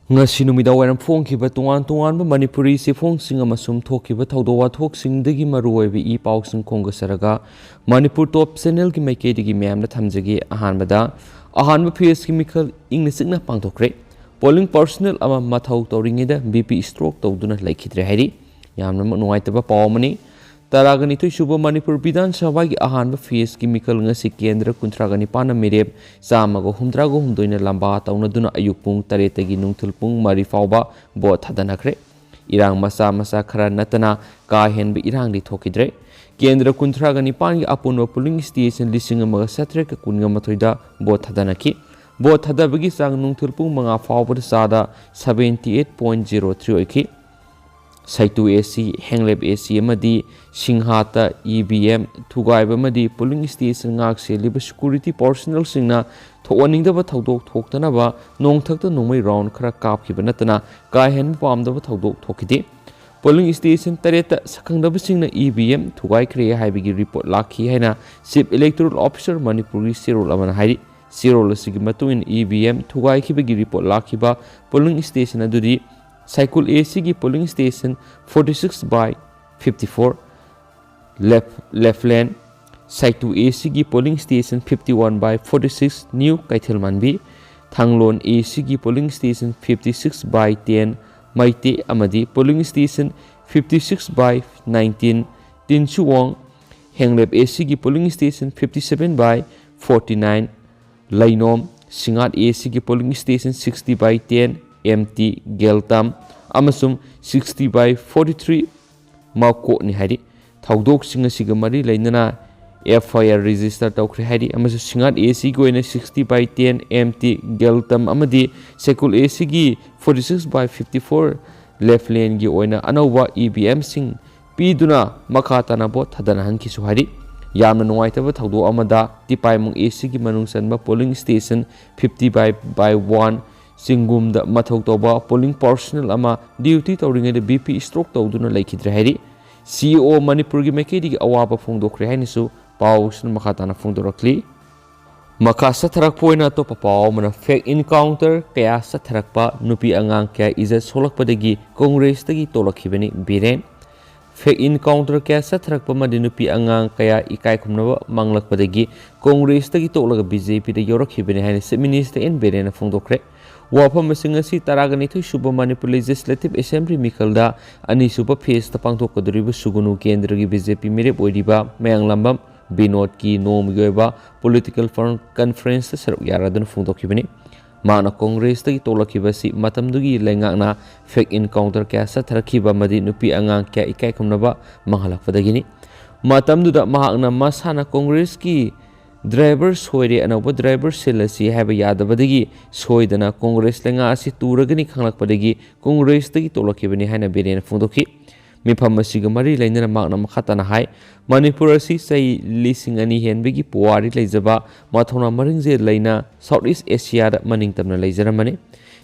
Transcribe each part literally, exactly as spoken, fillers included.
ꯉꯁꯤ ꯅꯨꯃꯤꯗꯥꯡ ꯋꯥꯏꯔꯝ ꯐꯣꯡꯈꯤꯕ ꯇꯣꯉꯥꯟ ꯇꯣꯉꯥꯟꯕ ꯃꯅꯤꯄꯨꯔꯤ ꯆꯦꯐꯣꯡꯁꯤꯡ ꯑꯃꯁꯨꯡ ꯊꯣꯛꯈꯤꯕ ꯊꯧꯗꯣꯛ ꯋꯥꯊꯣꯛꯁꯤꯡꯗꯒꯤ ꯃꯔꯨꯑꯣꯏꯕ ꯏ ꯄꯥꯎꯁꯤꯡ ꯈꯣꯝꯒꯠꯆꯔꯒ ꯃꯅꯤꯄꯨꯔ ꯇꯣꯞ ꯆꯦꯅꯦꯜꯒꯤ ꯃꯥꯏꯀꯩꯗꯒꯤ ꯃꯌꯥꯝꯗ ꯊꯝꯖꯒꯦ꯫ ꯑꯍꯥꯟꯕꯗ, ꯑꯍꯥꯟꯕ ꯐꯦꯖꯀꯤ ꯃꯤꯈꯜ ꯏꯪꯅ ꯆꯤꯛꯅ ꯄꯥꯡꯊꯣꯛꯈ꯭ꯔꯦ꯫ ꯄꯣꯂꯤꯡ ꯄꯥꯔꯁꯣꯅꯦꯜ ꯑꯃ ꯃꯊꯧ ꯇꯧꯔꯤꯉꯩꯗ ꯕꯤ ꯄꯤ ꯁ꯭ꯇ꯭ꯔꯣꯛ ꯇꯧꯗꯨꯅ ꯂꯩꯈꯤꯗ꯭ꯔꯦ ꯍꯥꯏꯔꯤ꯫ ꯌꯥꯝꯅꯃꯛ ꯅꯨꯡꯉꯥꯏꯇꯕ ꯄꯥꯎ ꯑꯃꯅꯤ꯫ ꯇꯔꯥꯒ ꯅꯤꯊꯣꯏ ꯁꯨꯕ ꯃꯅꯤꯄꯨꯔ ꯕꯤꯙꯥꯟ ꯁꯚꯥꯒꯤ ꯑꯍꯥꯟꯕ ꯐꯦꯖꯀꯤ ꯃꯤꯈꯜ ꯉꯁꯤ ꯀꯦꯟꯗ꯭ꯔ ꯀꯨꯟꯊ꯭ꯔꯥꯒ ꯅꯤꯄꯥꯟꯅ ꯃꯤꯔꯦꯞ ꯆꯥꯝꯃꯒ ꯍꯨꯝꯗ꯭ꯔꯥꯒ ꯍꯨꯝꯗꯣꯏꯅ ꯂꯝꯕꯥ ꯇꯧꯅꯗꯨꯅ ꯑꯌꯨꯛ ꯄꯨꯡ ꯇꯔꯦꯠꯇꯒꯤ ꯅꯨꯡꯊꯤꯜ ꯄꯨꯡ ꯃꯔꯤ ꯐꯥꯎꯕ ꯚꯣꯠ ꯊꯥꯗꯅꯈ꯭ꯔꯦ꯫ ꯏꯔꯥꯡ ꯃꯆꯥ ꯃꯆꯥ ꯈꯔ ꯅꯠꯇꯅ ꯀꯥ ꯍꯦꯟꯕ ꯏꯔꯥꯡꯗꯤ ꯊꯣꯛꯈꯤꯗ꯭ꯔꯦ꯫ ꯀꯦꯟꯗ꯭ꯔ ꯀꯨꯟꯊ꯭ꯔꯥꯒ ꯅꯤꯄꯥꯟꯒꯤ ꯑꯄꯨꯟꯕ ꯄꯣꯂꯤꯡ ꯁ꯭ꯇꯦꯁꯟ ꯂꯤꯁꯤꯡ ꯑꯃꯒ ꯆꯥꯇ꯭ꯔꯦꯠꯀ ꯀꯨꯟꯒ ꯃꯥꯊꯣꯏꯗ ꯚꯣꯠ ꯊꯥꯗꯅꯈꯤ꯫ ꯚꯣꯠ ꯊꯥꯗꯕꯒꯤ ꯆꯥꯡ ꯅꯨꯡꯊꯤꯜ ꯄꯨꯡ ꯃꯉꯥ ꯐꯥꯎꯕꯗ ꯆꯥꯗ seventy eight point zero three ꯑꯣꯏꯈꯤ꯫ ꯁꯥꯏꯇꯨ ꯑꯦ ꯁꯤ, ꯍꯦꯡꯂꯦꯞ ꯑꯦ ꯁꯤ ꯑꯃꯗꯤ ꯁꯤꯡꯍꯥꯠꯇ ꯏ ꯚꯤ ꯑꯦꯝ ꯊꯨꯒꯥꯏꯕ ꯑꯃꯗꯤ ꯄꯣꯂꯤꯡ ꯁ꯭ꯇꯦꯁꯟ ꯉꯥꯛ ꯁꯦꯜꯂꯤꯕ ꯁꯦꯀ꯭ꯌꯨꯔꯤꯇꯤ ꯄꯥꯔꯁꯣꯅꯦꯜꯁꯤꯡꯅ ꯊꯣꯛꯍꯟꯅꯤꯡꯗꯕ ꯊꯧꯗꯣꯛ ꯊꯣꯛꯇꯅꯕ ꯅꯣꯡꯊꯛꯇ ꯅꯣꯡꯃꯩ ꯔꯥꯎꯟ ꯈꯔ ꯀꯥꯞꯈꯤꯕ ꯅꯠꯇꯅ ꯀꯥ ꯍꯦꯟꯕ ꯄꯥꯝꯗꯕ ꯊꯧꯗꯣꯛ ꯊꯣꯛꯈꯤꯗꯦ꯫ ꯄꯣꯂꯤꯡ ꯁ꯭ꯇꯦꯁꯟ ꯇꯔꯦꯠꯇ ꯁꯛꯈꯪꯗꯕꯁꯤꯡꯅ ꯏ ꯚꯤ ꯑꯦꯝ ꯊꯨꯒꯥꯏꯈ꯭ꯔꯦ ꯍꯥꯏꯕꯒꯤ ꯔꯤꯄꯣꯔꯠ ꯂꯥꯛꯈꯤ ꯍꯥꯏꯅ ꯆꯤꯐ ꯏꯂꯦꯛꯇꯣꯔꯦꯜ ꯑꯣꯐꯤꯁꯥꯔ ꯃꯅꯤꯄꯨꯔꯒꯤ ꯆꯦꯔꯣꯜ ꯑꯃꯅ ꯍꯥꯏꯔꯤ꯫ ꯆꯦꯔꯣꯜ ꯑꯁꯤꯒꯤ ꯃꯇꯨꯡ ꯏꯟꯅ ꯏ ꯚꯤ ꯑꯦꯝ ꯊꯨꯒꯥꯏꯈꯤꯕꯒꯤ ꯔꯤꯄꯣꯔꯠ ꯂꯥꯛꯈꯤꯕ ꯄꯣꯂꯤꯡ ꯁ꯭ꯇꯦꯁꯟ ꯑꯗꯨꯗꯤ ꯁꯥꯏꯀꯨꯜ ꯑꯦ ꯁꯤꯒꯤ polling station forty six by fifty four, ꯂꯦꯐ-, ꯂꯦꯐꯂꯦꯟ, ꯁꯥꯏꯇꯨ ꯑꯦ ꯁꯤꯒꯤ polling station fifty one by forty six, new Keithelmanbi, Thanglon A ꯁꯤꯒꯤ polling station fifty six by ten, Meite ꯑꯃꯗꯤ polling station fifty six by nineteen, Tinsuwong, Henglep A ꯁꯤꯒꯤ polling station fifty seven by forty nine, Leinom, Singhat A ꯁꯤꯒꯤ polling station sixty by ten, M T Geltam ꯑꯃꯁꯨꯡ sixty by forty three, ꯃꯥꯎꯀꯣꯠꯅꯤ ꯍꯥꯏꯔꯤ꯫ ꯊꯧꯗꯣꯛꯁꯤꯡ ꯑꯁꯤꯒ ꯃꯔꯤ ꯂꯩꯅꯅ F ꯑꯥꯏ R register ꯇꯧꯈ꯭ꯔꯦ ꯍꯥꯏꯔꯤ ꯑꯃꯁꯨꯡ ꯁꯤꯡꯍꯥꯠ ꯑꯦ ꯁꯤꯒꯤ ꯑꯣꯏꯅ sixty by ten, M T Geltam ꯑꯃꯗꯤ ꯁꯦꯀꯨꯜ ꯑꯦ ꯁꯤꯒꯤ forty six by fifty four, ꯂꯦꯐꯂꯦꯟꯒꯤ ꯑꯣꯏꯅ ꯑꯅꯧꯕ ꯏ ꯚꯤ ꯑꯦꯝꯁꯤꯡ ꯄꯤꯗꯨꯅ ꯃꯈꯥ ꯇꯥꯅ ꯚꯣꯠ ꯊꯥꯗꯅꯍꯟꯈꯤꯁꯨ ꯍꯥꯏꯔꯤ꯫ ꯌꯥꯝꯅ ꯅꯨꯡꯉꯥꯏꯇꯕ ꯊꯧꯗꯣꯛ ꯑꯃꯗ ꯇꯤꯄꯥꯏꯃꯨꯡ ꯑꯦ ꯁꯤꯒꯤ ꯃꯅꯨꯡ ꯆꯟꯕ polling station fifty by, by one ꯆꯤꯡꯒꯨꯝꯗ ꯃꯊꯧ ꯇꯧꯕ ꯄꯣꯂꯤꯡ ꯄꯥꯔꯁꯣꯅꯦꯜ ꯑꯃ ꯗ꯭ꯌꯨꯇꯤ ꯇꯧꯔꯤꯉꯩꯗ ꯕꯤ ꯄꯤ ꯁ꯭ꯇ꯭ꯔꯣꯛ ꯇꯧꯗꯨꯅ ꯂꯩꯈꯤꯗ꯭ꯔꯦ ꯍꯥꯏꯔꯤ꯫ ꯁꯤ ꯏ ꯑꯣ ꯃꯅꯤꯄꯨꯔꯒꯤ ꯃꯥꯏꯀꯩꯗꯒꯤ ꯑꯋꯥꯕ ꯐꯣꯡꯗꯣꯛꯈ꯭ꯔꯦ ꯍꯥꯏꯅꯁꯨ ꯄꯥꯎꯁꯤꯅ ꯃꯈꯥ ꯇꯥꯅ ꯐꯣꯡꯗꯣꯔꯛꯂꯤ꯫ ꯃꯈꯥ ꯆꯠꯊꯔꯛꯄ ꯑꯣꯏꯅ ꯑꯇꯣꯞꯄ ꯄꯥꯎ ꯑꯃꯅ, ꯐꯦꯛ ꯏꯟꯀꯥꯎꯟꯇꯔ ꯀꯌꯥ ꯆꯠꯊꯔꯛꯄ, ꯅꯨꯄꯤ ꯑꯉꯥꯡ ꯀꯌꯥ ꯏꯖꯠ ꯁꯣꯛꯂꯛꯄꯗꯒꯤ ꯀꯣꯡꯒ꯭ꯔꯦꯁꯇꯒꯤ ꯇꯣꯛꯂꯛꯈꯤꯕꯅꯤ ꯕꯤꯔꯦꯟ꯫ ꯐꯦꯛ ꯏꯟꯀꯥꯎꯟꯇꯔ ꯀꯌꯥ ꯆꯠꯊꯔꯛꯄ ꯑꯃꯗꯤ ꯅꯨꯄꯤ ꯑꯉꯥꯡ ꯀꯌꯥ ꯏꯀꯥꯏ ꯈꯨꯝꯅꯕ ꯃꯥꯡꯂꯛꯄꯗꯒꯤ ꯀꯣꯡꯒ꯭ꯔꯦꯁꯇꯒꯤ ꯇꯣꯛꯂꯒ ꯕꯤ ꯖꯦ ꯄꯤꯗ ꯌꯧꯔꯛꯈꯤꯕꯅꯤ ꯍꯥꯏꯅ ꯆꯤꯐ ꯃꯤꯅꯤꯁꯇꯔ ꯑꯦꯟ ꯕꯤꯔꯦꯟꯅ ꯐꯣꯡꯗꯣꯛꯈ꯭ꯔꯦ꯫ ꯋꯥꯐꯝ ꯑꯁꯤꯡ ꯑꯁꯤ ꯇꯔꯥꯒ ꯅꯤꯊꯣꯏ ꯁꯨꯕ ꯃꯅꯤꯄꯨꯔ ꯂꯦꯖꯤꯁꯂꯦꯇꯤꯚ ꯑꯦꯁꯦꯝꯕ꯭ꯂꯤ ꯃꯤꯈꯜꯗ ꯑꯅꯤꯁꯨꯕ ꯐꯦꯁꯇ ꯄꯥꯡꯊꯣꯛꯀꯗꯧꯔꯤꯕ ꯁꯨꯒꯨꯅꯨ ꯀꯦꯟꯗ꯭ꯔꯒꯤ ꯕꯤ ꯖꯦ ꯄꯤ ꯃꯤꯔꯦꯞ ꯑꯣꯏꯔꯤꯕ ꯃꯌꯥꯡꯂꯥꯝꯕꯝ ꯕꯤꯅꯣꯗꯀꯤ ꯅꯣꯡꯃꯒꯤ ꯑꯣꯏꯕ ꯄꯣꯂꯤꯇꯤꯀꯦꯜ ꯐ꯭ꯔꯟ ꯀꯟꯐꯔꯦꯟꯁꯇ ꯁꯔꯨꯛ ꯌꯥꯔꯗꯨꯅ ꯐꯣꯡꯗꯣꯛꯈꯤꯕꯅꯤ꯫ ꯃꯍꯥꯛꯅ ꯀꯣꯡꯒ꯭ꯔꯦꯁꯇꯒꯤ ꯇꯣꯛꯂꯛꯈꯤꯕ ꯑꯁꯤ ꯃꯇꯝꯗꯨꯒꯤ ꯂꯩꯉꯥꯛꯅ ꯐꯦꯛ ꯏꯟꯀꯥꯎꯟꯇꯔ ꯀꯌꯥ ꯆꯠꯊꯔꯛꯈꯤꯕ ꯑꯃꯗꯤ ꯅꯨꯄꯤ ꯑꯉꯥꯡ ꯀꯌꯥ ꯏꯀꯥꯏ ꯈꯨꯝꯅꯕ ꯃꯥꯡꯍꯜꯂꯛꯄꯗꯒꯤꯅꯤ꯫ ꯃꯇꯝꯗꯨꯗ ꯃꯍꯥꯛꯅ ꯃꯁꯥꯅ ꯀꯣꯡꯒ꯭ꯔꯦꯁꯀꯤ ꯗ꯭ꯔꯥꯏꯚꯔ ꯁꯣꯏꯔꯦ, ꯑꯅꯧꯕ ꯗ꯭ꯔꯥꯏꯚꯔ ꯁꯤꯜꯂꯁꯤ ꯍꯥꯏꯕ ꯌꯥꯗꯕꯗꯒꯤ ꯁꯣꯏꯗꯅ ꯀꯣꯡꯒ꯭ꯔꯦꯁ ꯂꯩꯉꯥꯛ ꯑꯁꯤ ꯇꯨꯔꯒꯅꯤ ꯈꯪꯂꯛꯄꯗꯒꯤ ꯀꯣꯡꯒ꯭ꯔꯦꯁꯇꯒꯤ ꯇꯣꯛꯂꯛꯈꯤꯕꯅꯤ ꯍꯥꯏꯅ ꯕꯤꯔꯦꯟꯅ ꯐꯣꯡꯗꯣꯛꯈꯤ꯫ ꯃꯤꯐꯝ ꯑꯁꯤꯒ ꯃꯔꯤ ꯂꯩꯅꯅ ꯃꯍꯥꯛꯅ ꯃꯈꯥ ꯇꯥꯅ ꯍꯥꯏ, ꯃꯅꯤꯄꯨꯔ ꯑꯁꯤ ꯆꯍꯤ ꯂꯤꯁꯤꯡ ꯑꯅꯤ ꯍꯦꯟꯕꯒꯤ ꯄꯨꯋꯥꯔꯤ ꯂꯩꯖꯕ, ꯃꯊꯧꯅꯥ ꯃꯔꯤꯡꯖꯦꯜ ꯂꯩꯅ ꯁꯥꯎꯠ ꯏꯁ ꯑꯦꯁꯤꯌꯥꯗ ꯃꯅꯤꯡ ꯇꯝꯅ ꯂꯩꯖꯔꯝꯕꯅꯤ꯫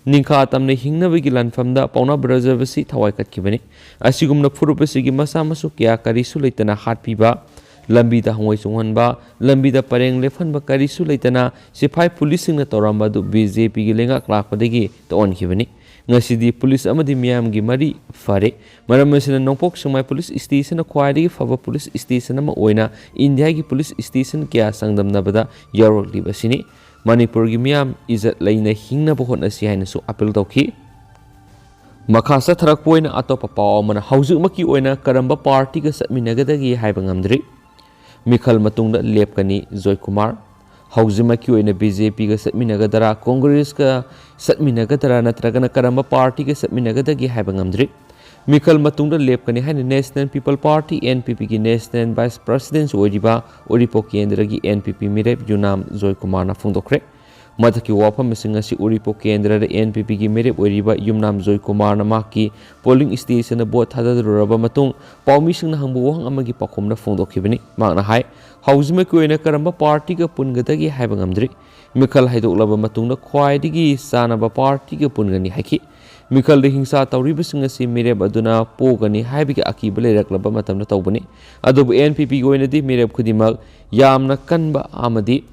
ꯅꯤꯡꯈꯥ ꯇꯝꯅ ꯍꯤꯡꯅꯕꯒꯤ ꯂꯥꯟꯐꯝꯗ ꯄꯥꯎꯅꯥ ꯕ꯭ꯔꯖꯕꯁꯤ ꯊꯋꯥꯏ ꯀꯠꯈꯤꯕꯅꯤ꯫ ꯑꯁꯤꯒꯨꯝꯅ ꯐꯨꯔꯨꯞ ꯑꯁꯤꯒꯤ ꯃꯆꯥ ꯃꯁꯨ ꯀꯌꯥ ꯀꯔꯤꯁꯨ ꯂꯩꯇꯅ ꯍꯥꯠꯄꯤꯕ, ꯂꯝꯕꯤꯗ ꯍꯪꯉꯣꯏ ꯆꯣꯡꯍꯟꯕ, ꯂꯝꯕꯤꯗ ꯄꯔꯦꯡ ꯂꯦꯞꯍꯟꯕ ꯀꯔꯤꯁꯨ ꯂꯩꯇꯅ ꯁꯤꯐꯥꯏ ꯄꯨꯂꯤꯁꯁꯤꯡꯅ ꯇꯧꯔꯝꯕ ꯑꯗꯨ ꯕꯤ ꯖꯦ ꯄꯤꯒꯤ ꯂꯩꯉꯥꯛ ꯂꯥꯛꯄꯗꯒꯤ ꯇꯣꯛꯍꯟꯈꯤꯕꯅꯤ꯫ ꯉꯁꯤꯗꯤ ꯄꯨꯂꯤꯁ ꯑꯃꯗꯤ ꯃꯤꯌꯥꯝꯒꯤ ꯃꯔꯤ ꯐꯔꯦ꯫ ꯃꯔꯝ ꯑꯁꯤꯅ ꯅꯣꯡꯄꯣꯛ ꯁꯦꯛꯃꯥꯏ ꯄꯨꯂꯤꯁ ꯁ꯭ꯇꯦꯁꯟꯅ ꯈ꯭ꯋꯥꯏꯗꯒꯤ ꯐꯕ ꯄꯨꯂꯤꯁ ꯁ꯭ꯇꯦꯁꯟ ꯑꯃ ꯑꯣꯏꯅ ꯏꯟꯗꯤꯌꯥꯒꯤ ꯄꯨꯂꯤꯁ ꯁ꯭ꯇꯦꯁꯟ ꯀꯌꯥ ꯆꯥꯡꯗꯝꯅꯕꯗ ꯌꯥꯎꯔꯛꯂꯤꯕ ꯑꯁꯤꯅꯤ꯫ ꯃꯅꯤꯄꯨꯔꯒꯤ ꯃꯤꯌꯥꯝ ꯏꯖꯠ ꯂꯩꯅ ꯍꯤꯡꯅꯕ ꯍꯣꯠꯅꯁꯤ ꯍꯥꯏꯅꯁꯨ ꯑꯄꯤꯜ ꯇꯧꯈꯤ꯫ ꯃꯈꯥ ꯆꯠꯊꯔꯛꯄ ꯑꯣꯏꯅ ꯑꯇꯣꯞꯄ ꯄꯥꯎ ꯑꯃꯅ, ꯍꯧꯖꯤꯛꯃꯛꯀꯤ ꯑꯣꯏꯅ ꯀꯔꯝꯕ ꯄꯥꯔꯇꯤꯒ ꯆꯠꯃꯤꯟꯅꯒꯗꯒꯦ ꯍꯥꯏꯕ ꯉꯝꯗ꯭ꯔꯤ꯫ ꯃꯤꯈꯜ ꯃꯇꯨꯡꯗ ꯂꯦꯞꯀꯅꯤ, ꯖꯣꯏꯀꯨꯃꯥꯔ꯫ ꯍꯧꯖꯤꯛꯃꯛꯀꯤ ꯑꯣꯏꯅ ꯕꯤ ꯖꯦ ꯄꯤꯒ ꯆꯠꯃꯤꯟꯅꯒꯗ꯭ꯔꯥ, ꯀꯣꯡꯒ꯭ꯔꯦꯁꯀ ꯆꯠꯃꯤꯟꯅꯒꯗ꯭ꯔꯥ, ꯅꯠꯇ꯭ꯔꯒꯅ ꯀꯔꯝꯕ ꯄꯥꯔꯇꯤꯒ ꯆꯠꯃꯤꯟꯅꯒꯗꯒꯦ ꯍꯥꯏꯕ ꯉꯝꯗ꯭ꯔꯤ꯫ ꯃꯤꯈꯜ ꯃꯇꯨꯡꯗ ꯂꯦꯞꯀꯅꯤ ꯍꯥꯏꯅ national people party, N P ꯄꯤꯒꯤ ꯅꯦꯁꯅꯦꯜ ꯚꯥꯏꯁ ꯄ꯭ꯔꯁꯤꯗꯦꯟꯁꯨ ꯑꯣꯏꯔꯤꯕ ꯎꯔꯤꯄꯣꯛ ꯀꯦꯟꯗ꯭ꯔꯒꯤ ꯑꯦꯟ ꯄꯤ ꯄꯤ ꯃꯤꯔꯦꯞ ꯌꯨꯅꯥꯝ ꯖꯣꯏꯀꯨꯃꯥꯔꯅ ꯐꯣꯡꯗꯣꯛꯈ꯭ꯔꯦ꯫ ꯃꯊꯛꯀꯤ ꯋꯥꯐꯝꯁꯤꯡ ꯑꯁꯤ ꯎꯔꯤꯄꯣꯛ ꯀꯦꯟꯗ꯭ꯔꯗ ꯑꯦꯟ ꯄꯤ ꯄꯤꯒꯤ ꯃꯤꯔꯦꯞ ꯑꯣꯏꯔꯤꯕ ꯌꯨꯝꯅꯥꯝ ꯖꯣꯏꯀꯨꯃꯥꯔꯅ ꯃꯍꯥꯛꯀꯤ ꯄꯣꯂꯤꯡ ꯁ꯭ꯇꯦꯁꯟꯗ ꯚꯣꯠ ꯊꯥꯗꯔꯨꯔꯕ ꯃꯇꯨꯡ ꯄꯥꯎꯃꯤꯁꯤꯡꯅ ꯍꯪꯕ ꯋꯥꯍꯪ ꯑꯃꯒꯤ ꯄꯥꯎꯈꯨꯝꯗ ꯐꯣꯡꯗꯣꯛꯈꯤꯕꯅꯤ꯫ ꯃꯍꯥꯛꯅ ꯍꯥꯏ, ꯍꯧꯖꯤꯛꯃꯛꯀꯤ ꯑꯣꯏꯅ ꯀꯔꯝꯕ ꯄꯥꯔꯇꯤꯒ ꯄꯨꯟꯒꯗꯒꯦ ꯍꯥꯏꯕ ꯉꯝꯗ꯭ꯔꯤ꯫ ꯃꯤꯈꯜ ꯍꯥꯏꯗꯣꯛꯂꯕ ꯃꯇꯨꯡꯗ ꯈ꯭ꯋꯥꯏꯗꯒꯤ ꯆꯥꯟꯅꯕ ꯄꯥꯔꯇꯤꯒ ꯄꯨꯟꯒꯅꯤ ꯍꯥꯏꯈꯤ꯫ ꯃꯤꯈꯜꯗ ꯍꯤꯡꯁꯥ ꯇꯧꯔꯤꯕꯁꯤꯡ ꯑꯁꯤ ꯃꯤꯔꯦꯞ ꯑꯗꯨꯅ ꯄꯣꯒꯅꯤ ꯍꯥꯏꯕꯒꯤ ꯑꯀꯤꯕ ꯂꯩꯔꯛꯂꯕ ꯃꯇꯝꯗ ꯇꯧꯕꯅꯤ꯫ ꯑꯗꯨꯕꯨ ꯑꯦꯟ ꯄꯤ ꯄꯤꯒꯤ ꯑꯣꯏꯅꯗꯤ ꯃꯤꯔꯦꯞ ꯈꯨꯗꯤꯡꯃꯛ ꯌꯥꯝꯅ ꯀꯟꯕ ꯑꯃꯗꯤ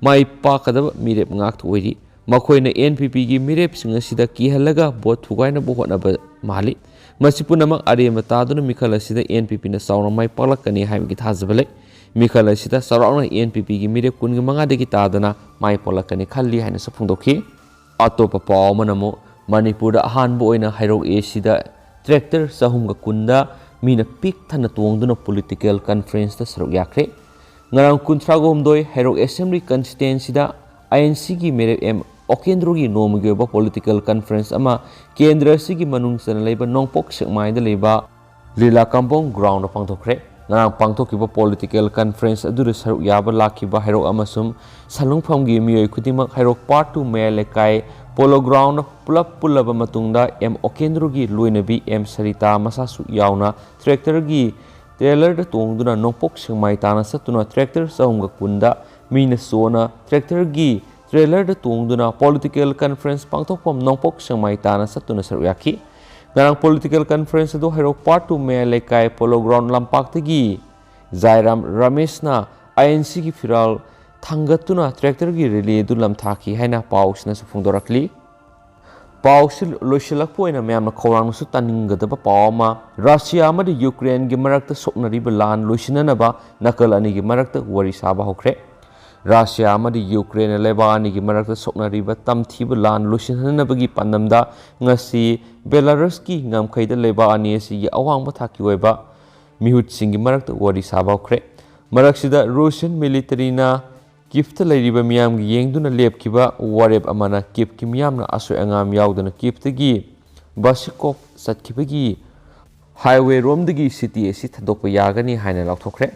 ꯃꯥꯏ ꯄꯥꯛꯀꯗꯕ ꯃꯤꯔꯦꯞ ꯉꯥꯛꯇ ꯑꯣꯏꯔꯤ꯫ ꯃꯈꯣꯏꯅ ꯑꯦꯟ ꯄꯤ ꯄꯤꯒꯤ ꯃꯤꯔꯦꯞꯁꯤꯡ ꯑꯁꯤꯗ ꯀꯤꯍꯜꯂꯒ ꯚꯣꯠ ꯊꯨꯒꯥꯏꯅꯕ ꯍꯣꯠꯅꯕ ꯃꯥꯜꯂꯤ꯫ ꯃꯁꯤ ꯄꯨꯝꯅꯃꯛ ꯑꯔꯦꯝꯕ ꯇꯥꯗꯨꯅ ꯃꯤꯈꯜ ꯑꯁꯤꯗ ꯑꯦꯟ ꯄꯤ ꯄꯤꯅ ꯆꯥꯎꯅ ꯃꯥꯏ ꯄꯥꯛꯂꯛꯀꯅꯤ ꯍꯥꯏꯕꯒꯤ ꯊꯥꯖꯕ ꯂꯩ꯫ ꯃꯤꯈꯜ ꯑꯁꯤꯗ ꯆꯥꯎꯔꯥꯛꯅ ꯑꯦꯟ ꯄꯤ ꯄꯤꯒꯤ ꯃꯤꯔꯦꯞ ꯀꯨꯟꯒ ꯃꯉꯥꯗꯒꯤ ꯇꯥꯗꯅ ꯃꯥꯏ ꯄꯥꯛꯂꯛꯀꯅꯤ ꯈꯜꯂꯤ ꯍꯥꯏꯅꯁꯨ ꯐꯣꯡꯗꯣꯛꯈꯤ꯫ ꯑꯇꯣꯞꯄ ꯄꯥꯎ ꯑꯃꯅ ꯑꯃꯨꯛ ꯃꯅꯤꯄꯨꯔꯗ ꯑꯍꯥꯟꯕ ꯑꯣꯏꯅ ꯍꯩꯔꯣꯛ ꯑꯦ ꯁꯤꯗ ꯇ꯭ꯔꯦꯛꯇꯔ ꯆꯍꯨꯝꯒ ꯀꯨꯟꯗ ꯃꯤꯅ ꯄꯤꯛ ꯊꯟꯅ ꯇꯣꯡꯗꯨꯅ ꯄꯣꯂꯤꯇꯤꯀꯦꯜ ꯀꯟꯐꯔꯦꯟꯁꯇ ꯁꯔꯨꯛ ꯌꯥꯈ꯭ꯔꯦ꯫ ꯉꯔꯥꯡ ꯀꯨꯟꯊ꯭ꯔꯥꯒ ꯍꯨꯝꯗꯣꯏ ꯍꯩꯔꯣꯛ ꯑꯦꯁꯦꯝꯕ꯭ꯂꯤ ꯀꯟꯁꯇꯤꯇ꯭ꯋꯦꯟꯁꯤꯗ ꯑꯥꯏ ꯑꯦꯟ ꯁꯤꯒꯤ ꯃꯤꯔꯦꯞ ꯑꯦꯝ ꯑꯣꯀꯦꯟꯗ꯭ꯔꯣꯒꯤ ꯅꯣꯡꯃꯒꯤ ꯑꯣꯏꯕ ꯄꯣꯂꯤꯇꯤꯀꯦꯜ ꯀꯟꯐꯔꯦꯟꯁ ꯑꯃ ꯀꯦꯟꯗ꯭ꯔ ꯑꯁꯤꯒꯤ ꯃꯅꯨꯡ ꯆꯟꯅ ꯂꯩꯕ ꯅꯣꯡꯄꯣꯛ ꯁꯦꯛꯃꯥꯏꯗ ꯂꯩꯕ ꯂꯤꯂꯥ ꯀꯝꯄꯥꯎꯟ ꯒ꯭ꯔꯥꯎꯟꯗ ꯄꯥꯡꯊꯣꯛꯈ꯭ꯔꯦ꯫ ꯉꯔꯥꯡ ꯄꯥꯡꯊꯣꯛꯈꯤꯕ ꯄꯣꯂꯤꯇꯤꯀꯦꯜ ꯀꯟꯐꯔꯦꯟꯁ ꯑꯗꯨꯗ ꯁꯔꯨꯛ ꯌꯥꯕ ꯂꯥꯛꯈꯤꯕ ꯍꯩꯔꯣꯛ ꯑꯃꯁꯨꯡ ꯁꯟꯂꯨꯡꯐꯝꯒꯤ ꯃꯤꯑꯣꯏ ꯈꯨꯗꯤꯡꯃꯛ ꯍꯩꯔꯣꯛ ꯄꯥꯔꯠ ꯇꯨ ꯃꯌꯥꯏ ꯂꯩꯀꯥꯏ ꯄꯣꯂꯣ ꯒ꯭ꯔꯥꯎꯟꯗ ꯄꯨꯂꯞ ꯄꯨꯜꯂꯕ ꯃꯇꯨꯡꯗ ꯑꯦꯝ ꯑꯣꯀꯦꯟꯗ꯭ꯔꯣꯒꯤ ꯂꯣꯏꯅꯕꯤ ꯑꯦꯝ ꯁꯔꯤꯇꯥ ꯃꯁꯥꯁꯨ ꯌꯥꯎꯅ ꯇ꯭ꯔꯦꯛꯇꯔꯒꯤ ꯇ꯭ꯔꯦꯂꯔꯗ ꯇꯣꯡꯗꯨꯅ ꯅꯣꯡꯄꯣꯛ ꯁꯦꯛꯃꯥꯏ ꯇꯥꯅ ꯆꯠꯇꯨꯅ ꯇ꯭ꯔꯦꯛꯇꯔ ꯆꯍꯨꯝꯒ ꯀꯨꯟꯗ ꯃꯤꯅ ꯁꯣꯅ ꯇ꯭ꯔꯦꯛꯇꯔꯒꯤ ꯇ꯭ꯔꯦꯂꯔꯗ ꯇꯣꯡꯗꯨꯅ ꯄꯣꯂꯤꯇꯤꯀꯦꯜ ꯀꯟꯐꯔꯦꯟꯁ ꯄꯥꯡꯊꯣꯛꯐꯝ ꯅꯣꯡꯄꯣꯛ ꯁꯦꯛꯃꯥꯏ ꯇꯥꯅ ꯆꯠꯇꯨꯅ ꯁꯔꯨꯛ ꯌꯥꯈꯤ꯫ ꯉꯔꯥꯡ ꯄꯣꯂꯤꯇꯤꯀꯦꯜ ꯀꯟꯐꯔꯦꯟꯁ ꯑꯗꯨ ꯍꯩꯔꯣꯛ ꯄꯥꯔꯠ ꯇꯨ ꯃꯌꯥꯏ ꯂꯩꯀꯥꯏ ꯄꯣꯂꯣ ꯒ꯭ꯔꯥꯎꯟ ꯂꯝꯄꯥꯛꯇꯒꯤ ꯖꯥꯏꯔꯥꯝ ꯔꯃꯦꯁꯅ ꯑꯥꯏ ꯑꯦꯟ ꯁꯤꯒꯤ ꯐꯤꯔꯥꯜ ꯊꯥꯡꯒꯠꯇꯨꯅ ꯇ꯭ꯔꯦꯛꯇꯔꯒꯤ ꯔꯦꯂꯤ ꯑꯗꯨ ꯂꯝꯊꯥꯈꯤ ꯍꯥꯏꯅ ꯄꯥꯎꯁꯤꯅꯁꯨ ꯐꯣꯡꯗꯣꯔꯛꯂꯤ꯫ ꯄꯥꯎꯁꯤ ꯂꯣꯏꯁꯤꯜꯂꯛꯄ ꯑꯣꯏꯅ ꯃꯌꯥꯝꯅ ꯈꯧꯔꯥꯡꯅꯁꯨ ꯇꯥꯅꯤꯡꯒꯗꯕ ꯄꯥꯎ ꯑꯃ, ꯔꯁꯤꯌꯥ ꯑꯃꯗꯤ ꯌꯨꯀ꯭ꯔꯦꯟꯒꯤ ꯃꯔꯛꯇ ꯁꯣꯛꯅꯔꯤꯕ ꯂꯥꯟ ꯂꯣꯏꯁꯤꯟꯅꯅꯕ ꯅꯥꯀꯜ ꯑꯅꯤꯒꯤ ꯃꯔꯛꯇ ꯋꯥꯔꯤ ꯁꯥꯕ ꯍꯧꯈ꯭ꯔꯦ꯫ ꯔꯁꯤꯌꯥ ꯑꯃꯗꯤ ꯌꯨꯀ꯭ꯔꯦꯟꯅ ꯂꯩꯕꯥꯛ ꯑꯅꯤꯒꯤ ꯃꯔꯛꯇ ꯁꯣꯛꯅꯔꯤꯕ ꯇꯝꯊꯤꯕ ꯂꯥꯟ ꯂꯣꯏꯁꯤꯟꯍꯟꯅꯕꯒꯤ ꯄꯥꯟꯗꯝꯗ ꯉꯁꯤ ꯕꯦꯂꯥꯔꯨꯁꯀꯤ ꯉꯝꯈꯩꯗ ꯂꯩꯕꯥꯛ ꯑꯅꯤ ꯑꯁꯤꯒꯤ ꯑꯋꯥꯡꯕ ꯊꯥꯛꯀꯤ ꯑꯣꯏꯕ ꯃꯤꯍꯨꯠꯁꯤꯡꯒꯤ ꯃꯔꯛꯇ ꯋꯥꯔꯤ ꯁꯥꯕ ꯍꯧꯈ꯭ꯔꯦ꯫ ꯃꯔꯛꯁꯤꯗ ꯔꯨꯁꯤꯌꯟ ꯃꯤꯂꯤꯇꯔꯤꯅ ꯀꯤꯞꯇ ꯂꯩꯔꯤꯕ ꯃꯤꯌꯥꯝꯒꯤ ꯌꯦꯡꯗꯨꯅ ꯂꯦꯞꯈꯤꯕ ꯋꯥꯔꯦꯞ ꯑꯃꯅ ꯀꯤꯞꯀꯤ ꯃꯤꯌꯥꯝꯅ ꯑꯁꯣꯏ ꯑꯉꯥꯝ ꯌꯥꯎꯗꯅ ꯀꯤꯞꯇꯒꯤ ꯕꯥꯁꯤꯀꯣꯞ ꯆꯠꯈꯤꯕꯒꯤ ꯍꯥꯏꯋꯦ ꯔꯣꯝꯗꯒꯤ ꯁꯤꯇꯤ ꯑꯁꯤ ꯊꯥꯗꯣꯛꯄ ꯌꯥꯒꯅꯤ ꯍꯥꯏꯅ ꯂꯥꯎꯊꯣꯛꯈ꯭ꯔꯦ꯫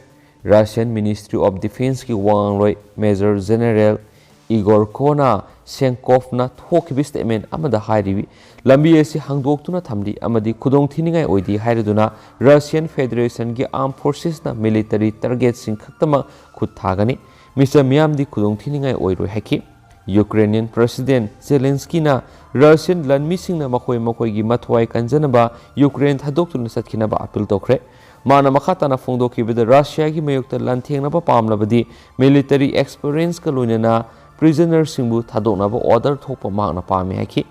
ꯔꯁꯤꯌꯟ ꯃꯤꯅꯤꯁꯇ꯭ꯔꯤ ꯑꯣꯐ ꯗꯤꯐꯦꯟꯁꯀꯤ ꯋꯥ ꯉꯥꯡꯂꯣꯏ ꯃꯦꯖꯔ ꯖꯦꯅꯔꯦꯜ ꯏꯒꯣꯔ ꯀꯣꯅꯥ ꯁꯦꯡꯀꯣꯐꯅ ꯊꯣꯛꯈꯤꯕ ꯁ꯭ꯇꯦꯠꯃꯦꯟ ꯑꯃꯗ ꯍꯥꯏꯔꯤꯕꯤ, ꯂꯝꯕꯤ ꯑꯁꯤ ꯍꯥꯡꯗꯣꯛꯇꯨꯅ ꯊꯝꯂꯤ ꯑꯃꯗꯤ ꯈꯨꯗꯣꯡꯊꯤꯅꯤꯡꯉꯥꯏ ꯑꯣꯏꯗꯦ ꯍꯥꯏꯔꯗꯨꯅ ꯔꯁꯤꯌꯟ ꯐꯦꯗꯔꯦꯁꯟꯒꯤ ꯑꯥꯔꯝ ꯐꯣꯔꯁꯦꯁꯅ ꯃꯤꯂꯤꯇꯔꯤ ꯇꯥꯔꯒꯦꯠꯁꯤꯡ ꯈꯛꯇꯃꯛ ꯈꯨꯠ ꯊꯥꯒꯅꯤ꯫ ꯃꯤꯁꯇꯔ ꯃꯤꯌꯥꯝꯗꯤ ꯈꯨꯗꯣꯡꯊꯤꯅꯤꯡꯉꯥꯏ ꯑꯣꯏꯔꯣꯏ ꯍꯥꯏꯈꯤ꯫ ꯌꯨꯀ꯭ꯔꯦꯅꯤꯌꯟ ꯄ꯭ꯔꯁꯤꯗꯦꯟ ꯖꯦꯂꯦꯟꯁꯀꯤꯅ ꯔꯁꯤꯌꯟ ꯂꯥꯟꯃꯤꯁꯤꯡꯅ ꯃꯈꯣꯏ ꯃꯈꯣꯏꯒꯤ ꯃꯊ꯭ꯋꯥꯏ ꯀꯟꯖꯅꯕ ꯌꯨꯀ꯭ꯔꯦꯟ ꯊꯥꯗꯣꯛꯇꯨꯅ ꯆꯠꯈꯤꯅꯕ ꯑꯥꯄꯤꯜ ꯇꯧꯈ꯭ꯔꯦ꯫ ꯃꯥꯅ ꯃꯈꯥ ꯇꯥꯅ ꯐꯣꯡꯗꯣꯛꯈꯤꯕꯗ, ꯔꯁꯤꯌꯥꯒꯤ ꯃꯥꯌꯣꯛꯇ ꯂꯥꯟꯊꯦꯡꯅꯕ ꯄꯥꯝꯂꯕꯗꯤ military experienceꯀ ꯂꯣꯏꯅꯅ prisonerꯁꯤꯡꯕꯨ ꯊꯥꯗꯣꯛꯅꯕ order ꯊꯣꯛꯄ ꯃꯍꯥꯛꯅ ꯄꯥꯝꯃꯤ ꯍꯥꯏꯈꯤ꯫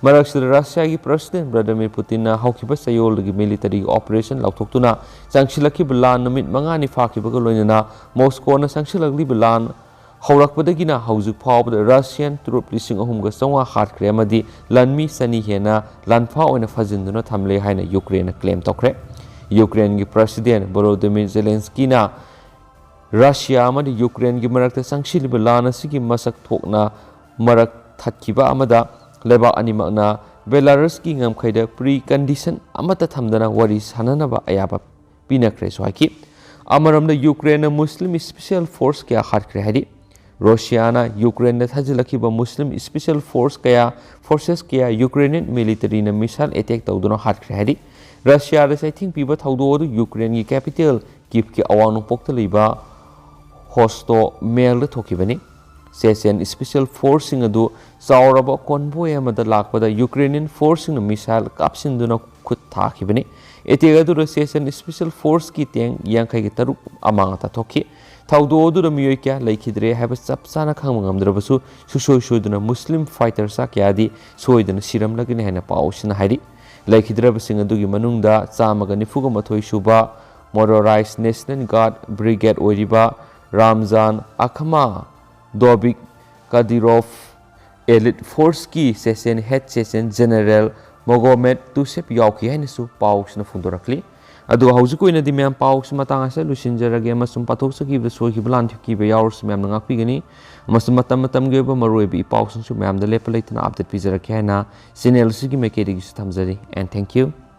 ꯃꯔꯛꯁꯤꯗ ꯔꯁꯤꯌꯥꯒꯤ President Vladimir Putinꯅ ꯍꯧꯈꯤꯕ ꯆꯌꯣꯜꯗꯒꯤ militaryꯒꯤ operation ꯂꯥꯎꯊꯣꯛꯇꯨꯅ ꯆꯪꯁꯤꯜꯂꯛꯈꯤꯕ ꯂꯥꯟ ꯅꯨꯃꯤꯠ ꯃꯉꯥꯅꯤ ꯐꯥꯈꯤꯕꯒ ꯂꯣꯏꯅꯅ ꯃꯣꯁꯀꯣꯅ ꯆꯪꯁꯤꯜꯂꯛꯂꯤꯕ ꯂꯥꯟ ꯍꯧꯔꯛꯄꯗꯒꯤꯅ ꯍꯧꯖꯤꯛ ꯐꯥꯎꯕꯗ Russian troop ꯂꯤꯁꯤꯡ ꯑꯍꯨꯝꯒ ꯆꯥꯝꯃꯉꯥ ꯍꯥꯠꯈ꯭ꯔꯦ ꯑꯃꯗꯤ ꯂꯥꯟꯃꯤ ꯆꯅꯤ ꯍꯦꯟꯅ ꯂꯥꯟꯐꯥ ꯑꯣꯏꯅ ꯐꯥꯖꯤꯟꯗꯨꯅ ꯊꯝꯂꯦ ꯍꯥꯏꯅ ꯌꯨꯀ꯭ꯔꯦꯟꯅ claim ꯇꯧꯈ꯭ꯔꯦ꯫ ꯌꯨꯀ꯭ꯔꯦꯟꯒꯤ President Volodymyr Zelenskyꯅ ꯔꯁꯤꯌꯥ ꯑꯃꯗꯤ ꯌꯨꯀ꯭ꯔꯦꯟꯒꯤ ꯃꯔꯛꯇ ꯆꯪꯁꯤꯜꯂꯤꯕ ꯂꯥꯟ ꯑꯁꯤꯒꯤ ꯃꯁꯛ ꯊꯣꯛꯅ ꯃꯔꯛ ꯊꯠꯈꯤꯕ ꯑꯃꯗ ꯂꯩꯕꯥꯛ ꯑꯅꯤꯃꯛꯅ ꯕꯦꯂꯥꯔꯁꯀꯤ ꯉꯝꯈꯩꯗ precondition ꯑꯃꯠꯇ ꯊꯝꯗꯅ ꯋꯥꯔꯤ ꯁꯥꯟꯅꯅꯕ ꯑꯌꯥꯕ ꯄꯤꯅꯈ꯭ꯔꯦꯁꯨ ꯍꯥꯏꯈꯤ꯫ ꯑꯃꯔꯣꯝꯗ ꯌꯨꯀ꯭ꯔꯦꯟꯅ ꯃꯨꯁꯂꯤꯝ special force ꯀꯌꯥ ꯍꯥꯠꯈ꯭ꯔꯦ ꯍꯥꯏꯔꯤ꯫ ꯔꯣꯁꯤꯌꯥꯅ ꯌꯨꯀ꯭ꯔꯦꯟꯗ ꯊꯥꯖꯤꯜꯂꯛꯈꯤꯕ ꯃꯨꯁꯂꯤꯝ special force ꯀꯌꯥ, forces ꯀꯌꯥ Ukrainian militaryꯅ missile attack ꯇꯧꯗꯨꯅ ꯍꯥꯠꯈ꯭ꯔꯦ ꯍꯥꯏꯔꯤ꯫ ꯔꯁꯤꯌꯥꯗ ꯆꯩꯊꯦꯡ ꯄꯤꯕ ꯊꯧꯗꯣꯛ ꯑꯗꯨ ꯌꯨꯀ꯭ꯔꯦꯟꯒꯤ capital ꯀꯤꯞꯀꯤ ꯑꯋꯥꯡ ꯅꯣꯡꯄꯣꯛꯇ ꯂꯩꯕ ꯍꯣꯁꯇꯣꯃꯦꯜꯗ ꯊꯣꯛꯈꯤꯕꯅꯤ꯫ ꯆꯦꯆꯦꯟ special forceꯁꯤꯡ ꯑꯗꯨ ꯆꯥꯎꯔꯕ convoy ꯑꯃꯗ ꯂꯥꯛꯄꯗ Ukrainian forceꯁꯤꯡꯅ missile ꯀꯥꯞꯁꯤꯟꯗꯨꯅ ꯈꯨꯠ ꯊꯥꯈꯤꯕꯅꯤ꯫ Attack ꯑꯗꯨꯗ ꯆꯦꯆꯦꯟ special forceꯀꯤ tank ꯌꯥꯡꯈꯩꯒ ꯇꯔꯨꯛ ꯑꯃꯥꯡ ꯑꯇꯥ ꯊꯣꯛꯈꯤ꯫ ꯊꯧꯗꯣꯛ ꯑꯗꯨꯗ ꯃꯤꯑꯣꯏ ꯀꯌꯥ ꯂꯩꯈꯤꯗ꯭ꯔꯦ ꯍꯥꯏꯕ ꯆꯞ ꯆꯥꯅ ꯈꯪꯕ ꯉꯝꯗ꯭ꯔꯕꯁꯨ, ꯁꯨꯡꯁꯣꯏ ꯁꯣꯏꯗꯅ ꯃꯨꯁꯂꯤꯝ fighter ꯆꯥ ꯀꯌꯥꯗꯤ ꯁꯣꯏꯗꯅ ꯁꯤꯔꯝꯂꯒꯅꯤ ꯍꯥꯏꯅ ꯄꯥꯎꯁꯤꯅ ꯍꯥꯏꯔꯤ꯫ ꯂꯩꯈꯤꯗ꯭ꯔꯕꯁꯤꯡ ꯑꯗꯨꯒꯤ ꯃꯅꯨꯡꯗ ꯆꯥꯝꯃꯒ ꯅꯤꯐꯨꯒ ꯃꯥꯊꯣꯏ ꯁꯨꯕ Motorized National Guard Brigade ꯑꯣꯏꯔꯤꯕ Ramzan ꯑꯈꯃꯥ ꯗꯣꯕꯤꯛ ꯀꯥꯗꯤꯔꯣꯐ, elite forceꯀꯤ Chechen head Chechen General Magomed Tusev ꯌꯥꯎꯈꯤ ꯍꯥꯏꯅꯁꯨ ꯄꯥꯎꯁꯤꯅ ꯐꯣꯡꯗꯣꯔꯛꯂꯤ꯫ ꯑꯗꯨꯒ ꯍꯧꯖꯤꯛꯀꯤ ꯑꯣꯏꯅꯗꯤ ꯃꯌꯥꯝ ꯄꯥꯎꯁꯤ ꯃꯇꯥꯡ ꯑꯁꯤꯗ ꯂꯣꯏꯁꯤꯟꯖꯔꯒꯦ, ꯑꯃꯁꯨꯡ ꯄꯥꯊꯣꯛꯆꯈꯤꯕꯗ ꯁꯣꯏꯈꯤꯕ ꯂꯥꯟꯈꯤꯕ ꯌꯥꯎꯔꯁꯨ ꯃꯌꯥꯝꯅ ꯉꯥꯛꯄꯤꯒꯅꯤ꯫ ꯑꯃꯁꯨꯡ ꯃꯇꯝ ꯃꯇꯝꯒꯤ ꯑꯣꯏꯕ ꯃꯔꯨꯑꯣꯏꯕ ꯏ ꯄꯥꯎꯁꯤꯡꯁꯨ ꯃꯌꯥꯝꯗ ꯂꯦꯞꯄ ꯂꯩꯇꯅ update ꯄꯤꯖꯔꯛꯀꯦ ꯍꯥꯏꯅ channel ꯑꯁꯤꯒꯤ ꯃꯥꯏꯀꯩꯗꯒꯤꯁꯨ ꯊꯝꯖꯔꯤ꯫ And thank you꯫